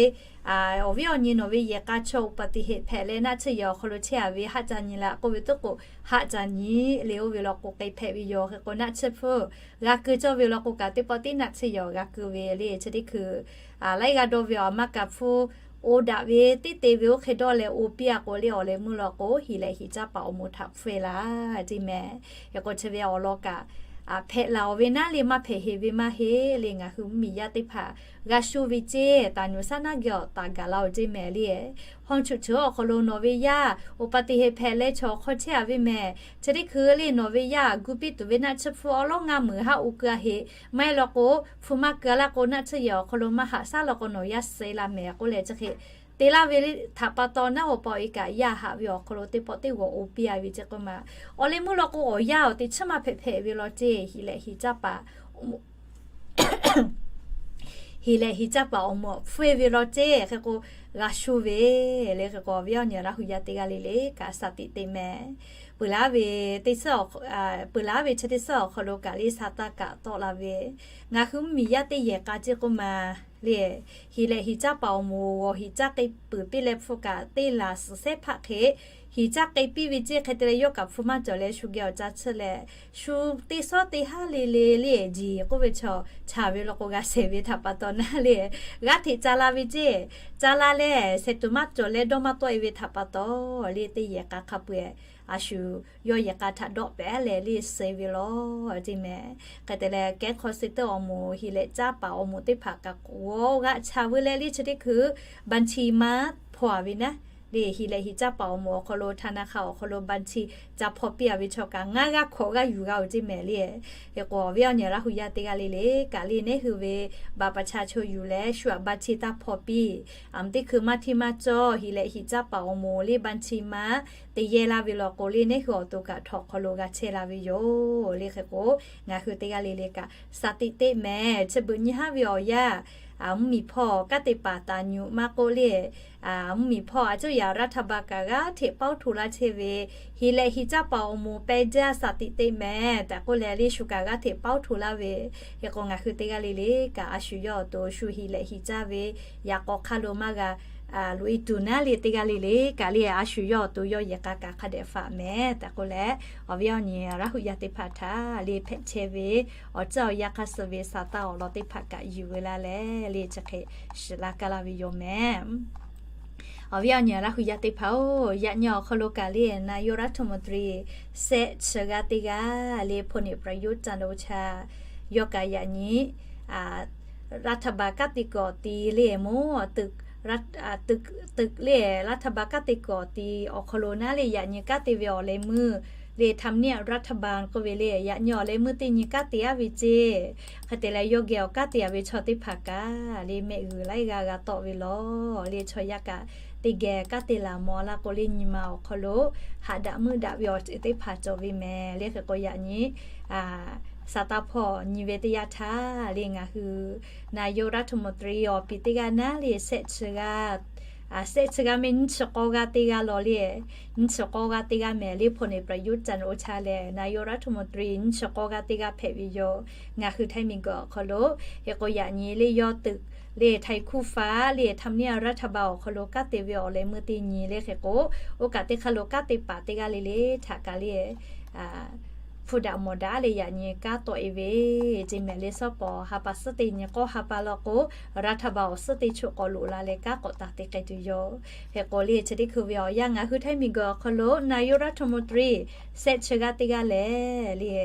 awˬ viˉ awˬ nyi nawˬ ve yehˬ k'a chaw อุบัติเหตุ hpehꞈ leh naˆ tsuhˇ yehˬ awˬ hk'aw lo chehˇ a ve haˆ ca nyi la k'oˆ ve teˇ k'o, haˆ ca nyi le oˇ ve law k'o k'ai hpehꞈ ve yoˬ. Hk'e k'o naˆ tsuhˇ hpfuhˇ g'a keu cawˇ ve law k'o kaꞈ, teˇ pawˆ tiˉ naˆ tsuhˇ yehˬ awˬ g'a keu ve le chi teˇ hkui laiˉ g'aˇ dawˇ ve awˬ maˇ kaꞈ hpfuhˇ oˇ daꞈ ve teˇ te ve oˇ hk'e dawˇ leh oˇ piˇ a k'o le, awˬ leh meuˇ law k'o heˍ lehˬ heˍ caˇ paˍ awˬ moˍ htaꞈ hpfuhˇ e laˇ ceˇ mehˍ. Hk'e k'o chi ve awˬ lawn kaꞈ hpehꞈ laˬ awˬ ve naˉ le maˇ hpehꞈ heˍ ve maˇ heˆ le. Ngaˬ hui mvuhˇmiˬ yaˇ teˇ hpaˍ g'a sho ve ceˇ. Taˍ nyuˬ shaˉ naˉ geh awˬ taˍ gaˬ la oˬ ceˇ mehˍ le. ห้องฉุกเฉิน awˬ hk'aw lo nawˬ ve yaˇ อุบัติเหตุ hpehꞈ leh chaw hk'aw chehˇ a ve mehˍ. Chi teˇ hkui le nawˬ ve yaˇ gu piˇ tuˬ ve naˆ tsuhˇ hpfuhˇ awˉ lawˉ ngaˇ meunˍ haˉ oˇ keu a heˆ. Maˇ heˆ law k'o, hpu maˇ keu a laˇ k'o naˆ tsuhˇ yehˬ awˬ hk'aw lo maˇ haꞈ shaˉ law k'o nawˬ yaˇ suh e la mehˍ k'oˆ leh chi hk'e te laˇ ve htaꞈ pa taw naˉ awˬ pa awˬ e kaꞈ yaˇ haꞈ ve awˬ hk'aw lo teˇ pawˆ teˇ g'awˬ oˇ piˇ a ve ceˇ k'oˆ ma. Awˬ leh meuˇ law k'o awˬ yaˇ awˬ te chiˇ maˇ hpehꞈ hpehꞈ ve law ceˇ. Heˍ lehˬ heˍ caˇ paˍ heˍ lehˬ heˍ caˇ paˍ awˬ moˍ hpfuhˇ e ve law ceˇ. Hk'e k'o g'a sho ve le. Hk'e k'o awˬ viˉ awˬ nyi Laˇ hu yaˇ teˇ g'aˇ le le kaꞈ สติ teˇ mehˍ. Peuˬ laˇ ve teˇ suhˉ, peuˬ laˇ ve chi teˇ suhˉ awˬ hk'aw lo kaꞈ le sa taˇ kaꞈ tawˆ la ve, ngaˬ hui mvuhˇmiˬ yaˇ teˇ yehˬ k'a ceˇ k'oˆ ma le. Heˍ lehˬ heˍ caˇ paˍ awˬ moˍ g'awˬ heˍ caˇ k'ai peuˬ piˇ leh hpfuhˇ kaꞈ teˇ laˬ suhˍ sehˉ hpaˆ hk'e heˍ caˇ k'ai piˇ ve ceˇ. Hk'e te leh yawˇ kaꞈ hpu maˇ cawˬ leh shu geh awˬ ca tsuhˇ leh shu teˇ sawˉ teˇ haˉ le le le jiˬ k'oˆ ve chaw, chaˍ ve law k'o g'a shehˍ ve htaꞈ pa taw naˉ le g'aˇ hteꞈ ca la ve ceˇ. Ca la leh shehˍ tuˬ maˇ cawˬ leh dawˇ maˇ tawˆ e ve htaꞈ pa taw le teˇ yehˬ k'a hk'a peu-eˬ a shu yawˇ yehˬ k'a htaꞈ dawˆ pehˍ leh le suh e ve law ceˇ mehˍ. Hk'e te leh kehˉ hk'aw suh teˇ awˬ moˍ heˍ lehˬ caˇ paˍ awˬ moˍ teˇ hpaˍ kaꞈ g'awˬ g'aꞈ chaˍ veu leh le chi teˇ hkui บัญชีม้า hpawˇ a ve naˉ le. Heˍ lehˬ heˍ caˇ paˍ awˬ moˍ awˬ hk'aw lo ธนาคาร awˬ hk'aw lo บัญชี ca hpawˇ piˇ a ve chaw kaꞈ ngaˇ g'aˇ hkawꞈ g'aˇ yuˬ g'a oˬ ceˇ mehˍ le. Hk'e k'o awˬ viˉ awˬ nyi Laˇ hu yaˇ teˇ g'aˇ le le kaꞈ le neˉ hui ve บัตรประชาชน yuˬ leh shu a บัญชี taˇ hpawˇ piˇ. Aˬ mvuhˇ teˇ hkui maˇ hteˇ maˇ cawˇ heˍ lehˬ heˍ caˇ paˍ awˬ moˍ le บัญชีม้า te yehˇ laˇ ve law k'o le neˉ hui awˬ to kaꞈ htawnˍ hk'aw lo g'a chehˇ la ve yoˬ le. Hk'e k'o ngaˬ hui teˇ g'aˇ le le kaꞈ สติ teˇ mehˍ. Chi beuꞈ nyi haˉ ve awˬ yanˇ mvuhˇmiˬ hpawˇ kanˉ te paˍ taˍ nyuꞈ maˇ k'oˆ le, mvuhˇmiˬ hpawˇ a cuˇ yaꞈ รัฐบาล kaꞈ g'aˇ hteꞈ เป้าถูก laˇ chehˇ ve, heˍ lehˬ heˍ caˇ paˍ awˬ moˍ pehˇ jaˇ สติ teˇ mehˍ tehꞈ k'oˆ leh le shu kaꞈ g'aˇ hteꞈ เป้าถูก laˇ ve. Hk'e k'o ngaˬ hui teˇ g'aˇ le le kaꞈ a shu yawˇ awˬ to shu heˍ lehˬ heˍ caˇ ve yaꞈ k'aw hk'aˇ lo maˇ g'a loꞈ e tuˬ naˉ le teˇ g'aˇ le le kaꞈ le a shu yawˇ awˬ to yawˇ yehˬ k'a kaꞈ hk'a dehꞈ faꞈ mehˍ tehꞈ k'oˆ leh, awˬ viˉ awˬ nyi Laˇ hu yaˇ teˇ hpaˍ htaꞈ le hpehꞈ chehˇ ve awˬ ceuˬ awˬ yanˇ hk'aˇ suh ve sa taˇ awˬ lawn teˇ hpaˍ kaꞈ yuˬ ve laˇ leh le chi hk'e shiˍ laˇ kaˇ laˇ ve yoˬ mehˍ. Awˬ viˉ awˬ nyi Laˇ hu yaˇ teˇ hpaˍ-oˬ, yaꞈ nyi awˬ hk'aw lo kaꞈ le naˬ yawˇ รัฐมนตรี shehˆ chi g'aˇ teˇ g'aˇ le พลเอกประยุทธ์ จันทร์โอชา yawˇ kaꞈ yaꞈ nyi รัฐบาล kanˉ te kuiˬ awˬ ti le mawˇ tuꞈ le รัฐบาล kanˉ te kuiˬ awˬ ti awˬ hk'aw lo naˉ le yaꞈ nyi kanˉ te ve awˬ leh meuˇ le ทำเนียบรัฐบาล k'oˆ ve le yaꞈ nyi awˬ leh meuˇ teˇ nyi kanˉ te aˉ ve ceˇ. Hk'e te leh yawˇ geh awˬ kanˉ te a ve chaw teˇ hpaˍ kaꞈ le mehˆ g'uiˬ laiˉ g'aˇ g'a tawˆ ve law le chaw yaˇ kaꞈ teˇ geh kanˉ te laˬ mawˬ laˇ k'o le nyi ma awˬ hk'aw lo haꞈ daꞈ meuˇ daꞈ ve awˬ ceuˬ teˇ hpaˍ cawˬ ve mehˍ le. Hk'e k'o yaꞈ nyi sa taˇ hpawˇ nyi ve teˇ yanˇ htaˇ le ngaˬ hui naˬ yawˇ รัฐมนตรี awˬ piˍ teˇ g'aˇ naˉ le shehˆ chi g'aˇ shehˆ chi g'aˇ mehˍ nyiˇ chi k'awˇ g'aˇ teˇ g'aˇ law le, nyiˇ chi k'awˇ g'aˇ teˇ g'aˇ mehˍ le พลเอกประยุทธ์ จันทร์โอชา lehˬ naˬ yawˇ รัฐมนตรี nyiˇ chi k'awˇ g'aˇ teˇ g'aˇ hpehꞈ ve yoˬ. Ngaˬ hui ไทย miˬguiˬ awˬ hk'aw lo hk'e k'o yaꞈ nyi le yawˇ tuꞈ le ไทยคู่ฟ้า le ทำเนียบรัฐบาล awˬ hk'aw lo kanˉ te ve awˬ leh meuˇ teˇ nyi le hk'e k'o, oˇ kaꞈ teˇ hk'aˇ lo kanˉ te paˍ teˇ g'aˇ le le htaꞈ kaꞈ le hpu daꞈ mawˬ daꞈ le yaꞈ nyi kanˉ tawˆ e ve ceˇ mehˍ le. Suhˉ pawˍ ha pa suhˉ teˇ nyi k'awˇ ha pa law k'o รัฐบาล awˬ suhˉ teˇ choˬ k'awꞈ loꞈ la leh kanˉ k'awꞈ taˍ te k'ai tuˬ yoˬ. Hk'e k'o le chi teˇ hkui ve awˬ yanˇ ngaˬ hui ไทย miˬguiˬ awˬ hk'aw lo naˬ yawˇ รัฐมนตรี shehˆ chi g'aˇ teˇ g'aˇ lehˬ le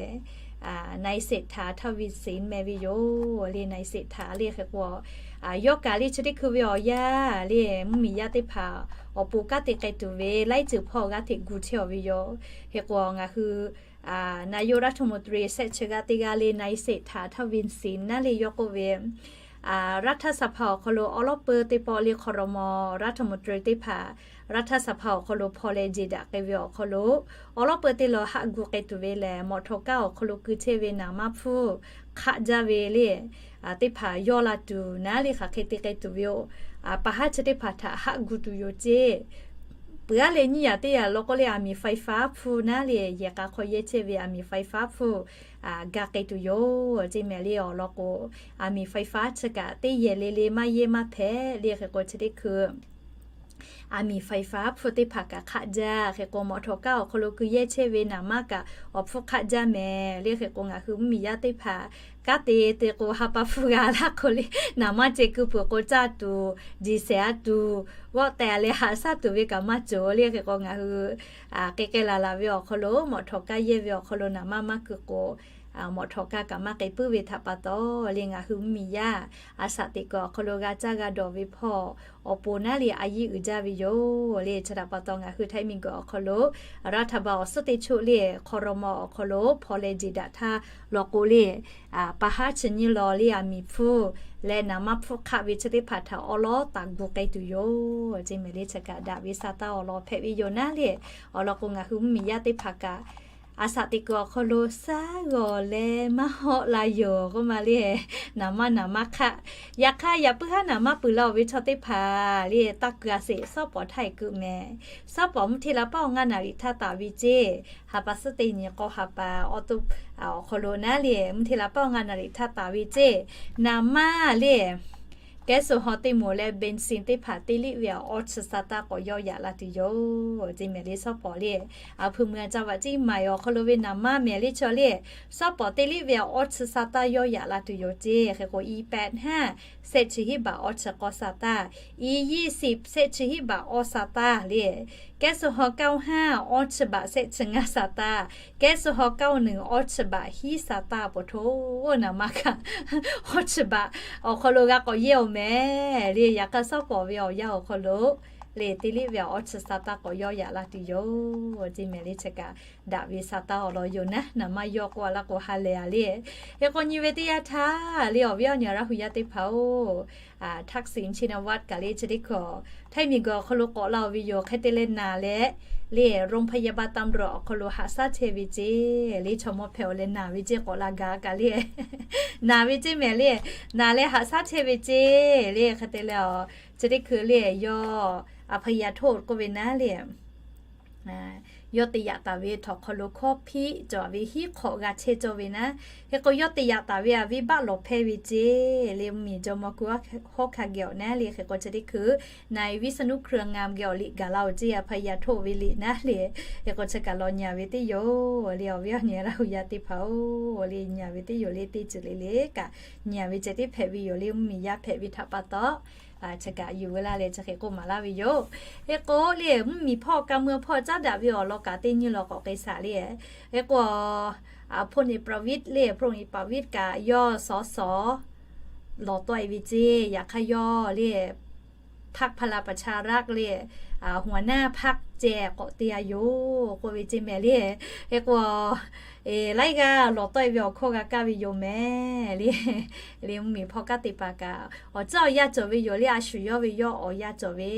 naˬ e เศรษฐา ทวีสิน mehˍ ve yoˬ le. Naˬ e เศรษฐา le hk'e k'o yawˇ kaꞈ le chi teˇ hkui ve awˬ yanˇ le mvuhˇmiˬ yaˇ teˇ hpaˍ awˬ pon kanˉ te k'ai tuˬ ve laiˉ ceuˬ hpawˇ g'aˇ hteꞈ gu chehˇ awˬ ve yoˬ. Hk'e k'o ngaˬ hui naˬ yawˇ รัฐมนตรี shehˆ chi g'aˇ teˇ g'aˇ le naˬ e เศรษฐา ทวีสิน naˉ le yawˇ k'oˆ ve รัฐสภา awˬ hk'aw lo awˉ lawˉ peuˇ teˇ pawˆ le ครม. รัฐมนตรี teˇ hpaˍ รัฐสภา awˬ hk'aw lo hpaw leh jeˬ daꞈ k'ai ve awˬ hk'aw lo awˉ lawˉ peuˇ teˇ law haˆ gu k'ai tuˬ ve lehˬ, mawꞈ htaw kaˇ awˬ hk'aw lo keu chehˇ ve naˍ maˇ hpfuhˇ hk'aˆ jaˇ ve le teˇ hpaˍ yawˇ la tuˬ naˉ le hk'aˬ hk'e te k'ai tuˬ ve yoˬ. Pa haˉ chi teˇ hpaˍ htaꞈ haˆ gu tuˬ yoˬ ceˇ. Peuˬ aˉ leh nyiˇ yaꞈ teˇ yaꞈ law k'o le, aˬ miˍ faiˍ faˉ hpu naˉ le, yehˬ k'a hk'aw yehˇ chehˇ ve aˬ miˍ faiˍ faˉ hpu gaˇ k'ai tuˬ yoˬ ceˇ mehˍ le. Awˬ lawn k'o, aˬ miˍ faiˍ faˉ chi kaꞈ teˇ yehˬ le le maˇ yehˇ maˇ hpehꞈ le. Hk'e k'o chi teˇ hkui aˬ miˍ faiˍ faˉ hpu teˇ hpaˍ kaꞈ hk'aˆ jaˇ. Hk'e k'o mawꞈ htawꞈ kaˇ awˬ hk'aw lo keu yehˇ chehˇ ve naˍ manˇ kaꞈ awˬ hpfuhˇ hk'aˆ jaˇ mehˍ le. Hk'e k'o ngaˬ hui mvuhˇmiˬ yaˇ teˇ hpaˍ kanˉ te te k'o, ha pa hpu g'a laˇ k'o le, naˍ manˇ ceh keu peuˬ k'o caˇ tuˬ, jeˬ shehˍ a tuˬ, g'awˆ teh a leh haꞈ shaˉ tuˬ ve kaꞈ maˇ cawˬ le. Hk'e k'o ngaˬ hui k'ai k'ai laˬ laˬ ve awˬ hk'aw lo, mawꞈ htawꞈ kaˇ yehˇ ve awˬ hk'aw lo naˍ manˇ maˇ keu k'o, mawꞈ htawꞈ kaˇ kaꞈ maˇ k'ai puiˉ ve htaꞈ pa taw le, ngaˬ hui mvuhˇmiˬ yaˇ a shaꞈ teꞈ kuiˬ awˬ hk'aw lo g'a caˇ g'a dawˬ ve hpawˇ awˬ pon naˉ le a yiˇ uiˍ jaˇ ve yoˬ le. Chi htaꞈ pa taw ngaˬ hui ไทย miˬguiˬ awˬ hk'aw lo รัฐบาล awˬ suhˉ teˇ choˆ le, ครม. awˬ hk'aw lo พ.ล. jeˬ daꞈ htaˇ law k'o le, pa haˉ chi nyiˇ law le aˬ miˍ hpfuhˇ leh naˍ manˇ hpfuhˇ hk'aˆ ve chi teˇ hpaˍ htaꞈ awˉ lawˉ taˍ gu k'ai tuˬ yoˬ ceˇ mehˍ le. Chi kaꞈ daꞈ ve sa taˇ awˬ lawn hpehꞈ ve yoˬ naˉ le. Awˬ lawn k'o ngaˬ hui mvuhˇmiˬ yaˇ teˇ hpaˍ kaꞈ a shaꞈ teꞈ kuiˬ awˬ hk'aw lo saˉ g'awˬ leh maˇ hawˆ la yoˬ k'oˆ ma le. Naˍ manˇ naˍ manˇ hk'aˆ, yaꞈ hk'aˇ yaꞈ puiˉ haˉ naˍ manˇ peuˬ la-oˬ ve chaw teˇ hpaˍ le, taˇ keu a sheˍ, suhˉ pawˍ htaˇ e keu mehˍ. Suhˉ pawˍ mvuhˇ hteˇ la paˉ awˬ ngaˇ naˍ riˍ htaˇ taˍ ve ceˇ, ha pa suhˉ teˇ nyi k'awˇ ha pa awˬ hk'aw lo naˉ le, mvuhˇ hteˇ la paˉ awˬ ngaˇ naˍ riˍ htaˇ taˍ ve ceˇ, naˍ manˇ le แก๊สโซฮอล์ teˇ moˍ leh เบนซิน teˇ hpaˍ teˇ liˆ ve awˬ awˇ chi sa taˇ k'awꞈ yawˇ yaꞈ la tuˬ yoˬ ceˇ mehˍ le. Suhˉ pawˍ le, aˬ hpu mui a ca vaꞈ ciˉ maiˍ awˬ hk'aw lo ve naˍ manˇ mehˍ le chaw le, suhˉ pawˍ teˇ liˆ ve awˬ awˇ chi sa taˇ yawˇ yaꞈ la tuˬ yoˬ ceˇ. Hk'e k'o อีแปดห้า shehˆ chi hiˉ baꞈ awˇ chi k'awˇ sa taˇ, อียี่สิบ shehˆ chi hiˉ baꞈ awˇ sa taˇ le, แก๊สโซฮอล์ เก้าห้า awˇ chi baꞈ shehˆ chi ngaˇ sa taˇ, แก๊สโซฮอล์ เก้าหนึ่ง awˇ chi baꞈ hiˉ sa taˇ pa taw, naˍ manˇ kaꞈ awˇ chi baꞈ awˬ hk'aw lo g'a k'awꞈ yehˇ-oˬ mehˍ le. Yaꞈ hk'aˇ suhˉ pawˍ ve awˬ yanˇ awˬ hk'aw lo le, teˇ liˆ ve awˬ awˇ chi sa taˇ k'awꞈ yawˇ yaꞈ la tuˬ yoˬ ceˇ mehˍ le. Chi kaꞈ daꞈ ve sa taˇ awˬ lawn yoˬ naˉ, naˍ manˇ yawˇ k'oˆ a laˇ k'o ha lehˬ a le. Hk'e k'o nyi ve teˇ yanˇ htaˇ le, awˬ viˉ awˬ nyi Laˇ hu yaˇ teˇ hpaˍ-oˬ, Thaksin Shinawatra kaꞈ le chi teˇ hkui ไทย miˬguiˬ awˬ hk'aw lo k'awꞈ la-oˬ ve yoˬ. Hk'e te leh naˍ leh le, โรงพยาบาลตำรวจ awˬ hk'aw lo haꞈ shaˉ chehˇ ve ceˇ le, chaw mawˇ hpehꞈ-oˬ leh naˍ ve ceˇ k'awꞈ la gaˬ kaꞈ le, naˍ ve ceˇ mehˍ le, naˍ leh haꞈ shaˉ chehˇ ve ceˇ le. Hk'e te leh a, chi teˇ hkui le yawˇ a hpaꞈ yaꞈ htoˆ k'oˆ ve naˉ le, yawˇ te yaꞈ taˍ ve htawnˍ hk'aw lo hkawˇ hpiˆ cawˬ ve hiˉ hk'awꞈ g'a chehˇ cawˇ ve naˉ. Hk'e k'o yawˇ te yaꞈ taˍ ve a viˉ baˆ lawˬ hpehˇ ve ceˇ le, mvuhˇmiˬ jawˇmawˇ kuˬ hawˉ hkanˍ geh awˬ naˉ le. Hk'e k'o chi teˇ hkui นายวิษณุเครืองงาม geh awˬ liꞈ gaˬ la-oˬ ceˇ, a hpaꞈ yaꞈ htoˆ ve liꞈ naˉ le. Hk'e k'o chi kaꞈ lawˬ nyi a ve teˇ yoˬ le, awˬ viˉ awˬ nyi Laˇ hu yaˇ teˇ hpaˍ-oˬ le, nyi a ve teˇ yoˬ le, teˇ ceuˬ le le kaꞈ nyi a ve ceh tiˉ hpehꞈ ve yoˬ le, mvuhˇmiˬ yaˇ hpehꞈ ve htaꞈ pa taw. Chi kaꞈ yuˬ veu laˇ leh chi hk'e k'oˆ maˍ laˇ ve yoˬ. Hk'e k'o le, mvuhˇmiˬ hpawˇ ka mui hpawˇ caˉ daꞈ ve awˬ lawn kaꞈ teˇ nyi law k'awꞈ k'ai shaˍ le. Hk'e k'o, พลเอกประวิตร le, พลเอกประวิตร kaꞈ yawˇ สส lawˬ tawˆ e ve ceˇ, yaꞈ hk'aˇ yawˇ le พรรคพลังประชารัฐ le, หัวหน้าพรรค ceh k'awꞈ te a yoˬ k'oˆ ve ceˇ mehˍ le. Hk'e k'o, laiˉ g'aˇ lawˬ tawˆ e ve awˬ hkawˇ g'a kaˇ ve yoˬ mehˍ le. Le mvuhˇmiˬ hpawˇ kanˉ te paˍ kaꞈ awˬ tcuhˉ awˬ yanˇ cawˬ ve yoˬ le, a shu yawˇ ve yawˇ awˬ yanˇ cawˬ ve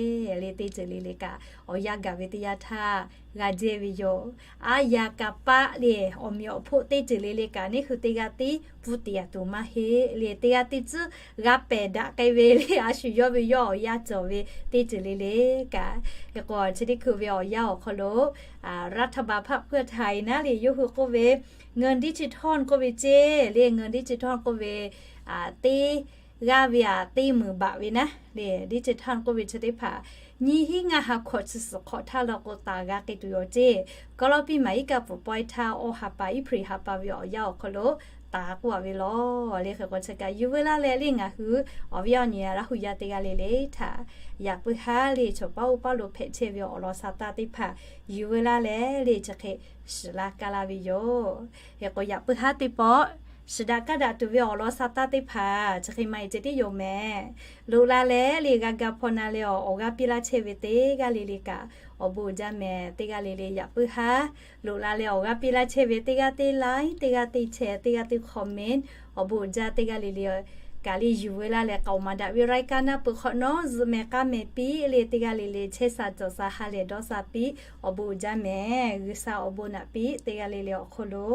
le, teˇ ceuˬ le le kaꞈ awˬ yanˇ gaˬ ve teˇ yanˇ htaˇ g'a jehˇ ve yoˬ. Aˉ yaˇ ka paˆ le, awˬ meꞈ awˬ hpoˆ teˇ ceuˬ le le kaꞈ neˇ hui teˇ g'aˇ tiˉ pfuhˇ te a tuˬ maˇ heˆ le, teˇ g'aˇ teˇ tcuhˉ g'a pehˬ daꞈ k'ai ve le, a shu yawˇ ve yawˇ awˬ yanˇ cawˬ ve teˇ ceuˬ le le kaꞈ. Hk'e k'o chi teˇ hkui ve awˬ yanˇ awˬ hk'aw lo รัฐบาลพรรคเพื่อไทย naˉ le yawˇ hui k'oˆ ve เงินดิจิทัล k'oˆ ve ceˇ le, เงินดิจิทัล k'oˆ ve teˇ g'aˇ ve a teˇ meunˍ baꞈ ve naˉ le, digital k'oˆ ve chi teˇ hpaˍ nyiˇ hinˉ ngaˇ ha hkawꞈ chi suhˍ hk'awꞈ htaˇ law k'o taˍ g'a k'ai tuˬ yoˬ ceˇ. Kawˇ lawˇ piˇ maˍ iˉ kaˆ pfuhˍ pawehˇ htaˇ awˇ ha pa iˉ hpreˍ ha pa ve awˬ yanˇ awˬ hk'aw lo taˍ k'oˆ a ve lawˬ le. Hk'e k'o chi kaꞈ yuˬ veu laˇ leh le ngaˬ hui awˬ viˉ awˬ nyi Laˇ hu yaˇ teˇ g'aˇ le le htaꞈ yaꞈ puiˉ haˉ le chaw paˉ oˇ paˉ lo hpehꞈ chehˇ ve awˬ lawn sa taˇ teˇ hpaˍ yuˬ veu laˇ leh le chi hk'e shiˍ laˇ kaˇ laˇ ve yoˬ. Hk'e k'o yaꞈ puiˉ haˉ teˇ pawˆ shiˍ daꞈ kaˇ daꞈ tuˬ ve awˬ lawn sa taˇ teˇ hpaˍ chi hk'e maˇ heˆ ceh tiˉ yoˬ mehˍ. Loꞈ la leh le g'a ga hpaw na leh awˬ g'aˇ piˇ laˇ chehˇ ve teˇ g'aˇ le le kaꞈ awˬ bon uiˍ jaˇ mehˍ. Teˇ g'aˇ le le yaꞈ puiˉ haˉ loꞈ la leh awˬ g'aˇ piˇ laˇ chehˇ ve teˇ g'aˇ teˇ like, teˇ g'aˇ teˇ share, teˇ g'aˇ teˇ comment awˬ bon uiˍ jaˇ. Teˇ g'aˇ le le kaꞈ le yuˬ veu laˇ leh k'aoˍ maˍ daꞈ ve รายการ naˆ peuˬ hk'awꞈ nawˉ zuhꞈ mehˍ k'aˇ mehˍ piˇ le, teˇ g'aˇ le le chehˇ sha cawˬ sha ha lehˬ dawˇ sha piˇ awˬ bon uiˍ jaˇ mehˍ. G'uiˬsha awˬ bon naꞈ piˇ teˇ g'aˇ le le awˬ hk'aw lo